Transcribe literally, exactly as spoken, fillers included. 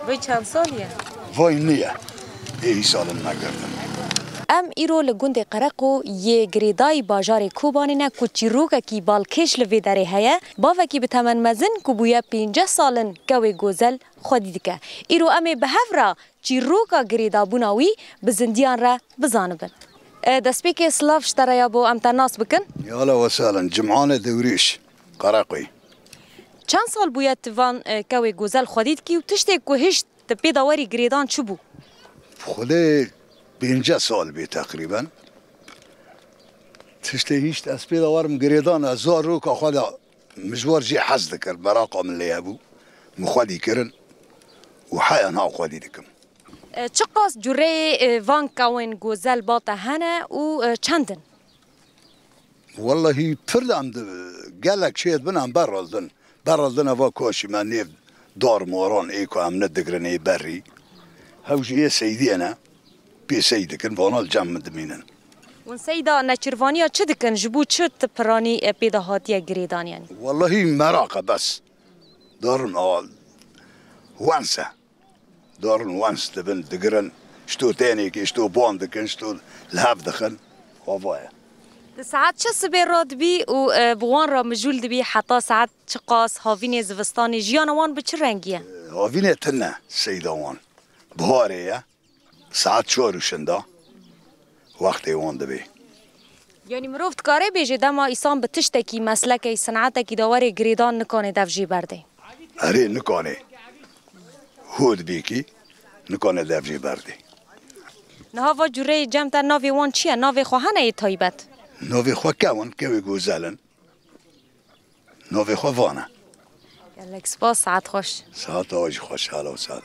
Vay çend salî ye? Vay niye? Ê îsalin negirtin. Em îro li gundê Qereqo yê girêdayî bajarê Kobanê ne ku çîrokekî balkêş li vê derê heye. Bavekî bi temen mezin ku bûye pênceh sal in kewê gozel xwedî dike. Îro em ê bi hev re çîroka girêdabûna wî bi zindiyan re bizanibin. E, destpêkê silav ji te re ya bo em te nas bikin. Yala wesalin, Cimane Dewrîş, Qereqoyê. Çend sal bûye tu van, e, kewê gozel xwedî dikî û tiştê ku hişt tu pê de werî girêdan çi bû? Xwedê pênceh sal bê teqrîben. Tiştê hişt ez pê de werim girêdan, ez zaroka xwe de Min ji wer jî hez dikir, meraqa min lê hebû. Min xwedî kirin û heya niha xwedî dikim. E, çiqas cureyê, e, van kewên gozel ba te hene û, e, çend in? Wellehî pir de em di, gelek çê dibin em berildin. Berildine va kaşî me nêv dar moran ê ku em nedigirin ê berî. Hew jî ê seydiyê ne. Pê sey dikin, vana li cem min dimînin. Hûn seyda neçirvaniya çi dikin? Ji bo çi tu piranî, e, pê de hatiye girêdan, yanî? Wellehî meraq e bes. Darin a, wens e. Darin wens dibin, digirin. Ji to tenekê, ji to ban dikin, ji to li hev dixin. Ava ye. Di saet çi sibê radibî û, e, bi wan re mijûl dibî heta saet çiqas havînê zivistanê jiyana wan bi çi rengî ye? Havînê tune seyda wan. Biharê ye. Saet çar û şinda wextê wan dibê. Yanî mirov dikare bêje dema îsan bi tiştekî, meslekê, sinetekî de were girêdan nikane dev jê berdê? Erê nikane. Hû dibêkî nikane dev jê berdê. Niha va cureyê cem te navê wan çi ye? Navê xwe hene yê taybet? Navê xwe kewin, kewê gozel in. Navê xwe van e. Gelek spas, saet xweş. Saeta we jî xweş, hela û saet.